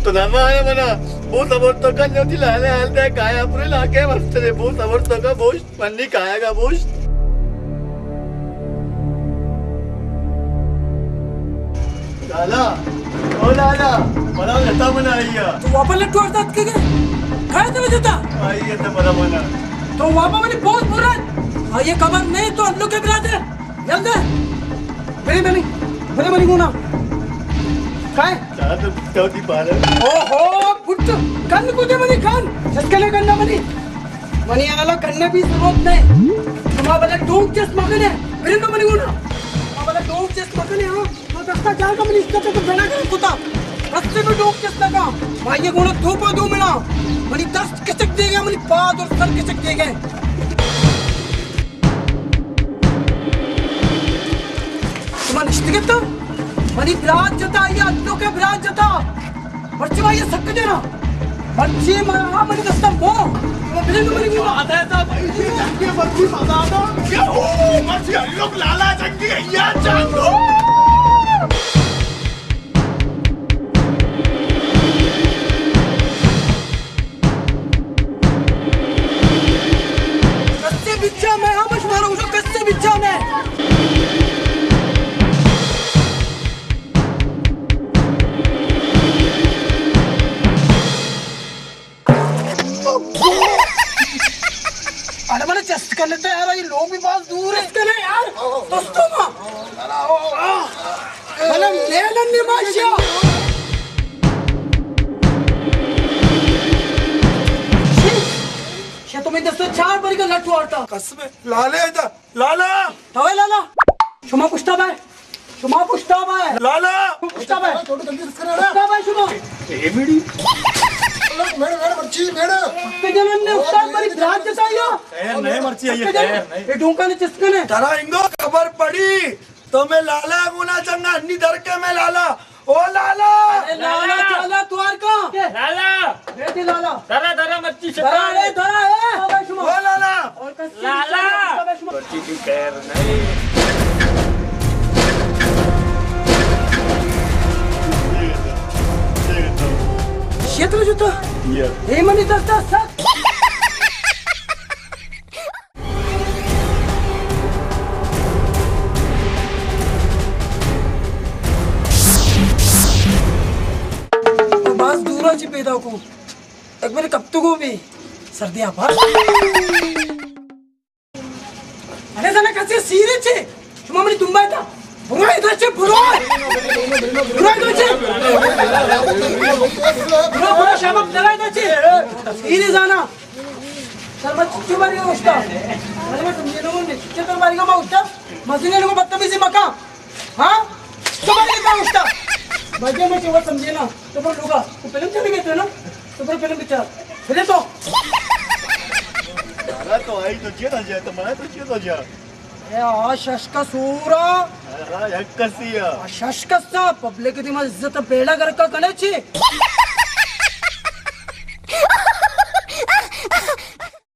خدا مارے منا، بو صبر تو کن، جو تئی لالا حال دے کایا پورے علاقے مسترے، بو صبر تو کا بوش، منی کایا کا بوش۔ لالا، او لالا، منا جتا منا آئی ہے۔ تو واپس لٹو ارزاد کے گئے؟ کھائے تو جتا؟ آئی ہے تو منا منا۔ تو واپس منی پوز پورا۔ آئیے خبر نہیں تو ہم لوگ کے برادر۔ یل دے۔ بلے بلے۔ بلے بلے گونا۔ کائے؟ چاہ تو بچاؤ دی پارے۔ او ہو، پٹ۔ کن کو دے منی کن۔ جس کنے کرنا منی۔ منی آلا کرنے بھی ضرورت نہیں۔ تما بلے ڈوک جس مگنے۔ بلے تو منی گونا۔ تما بلے ڈوک جس مگنے ہاں۔ تو دستا جال کا منی عزت تو بنا کر کتا۔ رستے میں ڈوک جس لگا۔ بھائی یہ گونا دو پا دو منا۔ منی دست کچک دے گیا، منی پاد اور سر کچک دے گئے۔ شما نشتگ اتاں؟ منی برات جتا، یا اتو کے برات جتا۔ مرچی ما یہ سک جنا۔ مرچی ما، آ منی دستا مو۔ شما بلے نو منی گونا۔ آتا ہے تا بھائی، یہ جنگی مرچی مزا آتا۔ کیا ہو؟ مرچی ہلوک لالا جنگی ہے، یا جان دو۔ کسے بچا میں، ہم شمارا گوشو کسے بچا میں۔ اڑے بڑے چست کرنے تو یار، یہ لوگ بھی باز دور ہے۔ کرے یار، دوستوں ما۔ بلے میلن نماشیا۔ شے، شے تو میں دستا چار بری کا لٹ وارتا۔ قسم ہے، لالا ہے دا، لالا۔ تو ہے لالا۔ شما پشتا بھائی۔ شما پشتا بھائی۔ لالا۔ پشتا بھائی۔ پشتا بھائی شما۔ اے میڑی۔ میڑ، میڑ، مرچی، میڑ۔ پکے جنن نے استاد بری برات جتا یا۔ تیار نہیں مرچی آئی ہے، تیار نہیں۔ اے ڈونکا نے چست کنے۔ ترا انگو خبر پڑی۔ تو میں لالا گونا چنگا انی در کے میں لالا۔ او لالا! اے لالا، لالا! لالا، توار کا؟ لالا! اے دے لالا۔ درا، درا، مچی درا، شکار۔ اے درا، اے۔ او لالا! اور کس لالا! مچی کی خیر نہیں۔ شیطر جوتا؟ یہ۔ اے منی دستا سک۔ باز دورا چی پیدا کو۔ یک بری کپتگو بی۔ سردی آپا۔ اڑے زنا کسی سیری چی؟ شما منی دنبا تا۔ برو ادا چی، برو۔ برو ادا چی۔ برو، برو، شابا، برو ادا چی۔ سیری زنا۔ سر، من چچو باری گا اوشتا۔ من، من سمجھے نہ ہوں، چچو تو باری گا ما اوشتا۔ مزنے لوگوں بدتمیزی مکا۔ ہاں؟ تو باری گا اوشتا۔ مزنے میں چچو سمجھے نا۔ تو پر لوگا، تو فلم چلی گئی تو نا؟ تو پر فلم بچار۔ فلم تو۔ سارا تو آئی تو چیتا جا، تو منا تو چیتا جا۔ اے آ شش کس ہورا۔ آ یک کسی آ۔ آ شش کس آ، پبلک دی ما عزت بیڑا گرکا کنے چی؟